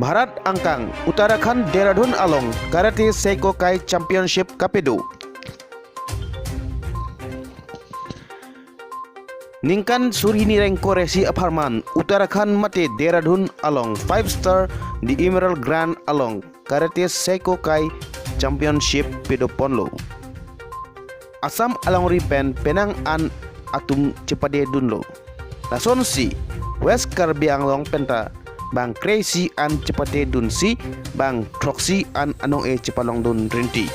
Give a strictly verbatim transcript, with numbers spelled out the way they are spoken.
Bharat angkang Uttarakhand Dehradun along Karate Seicho Kai Championship kapedo. Ningkan suri hini rengko resi apharman Uttarakhand mate Dehradun along five star The Emerald Ground along Karate Seicho Kai Championship pedoponlo. Assam alongri pen penang an atum chepadedunlo. Lasonsi West Karbi Anglong penta bang kre-isi an chepadedunsi bang throksi an anong-e chepalongdun rinti.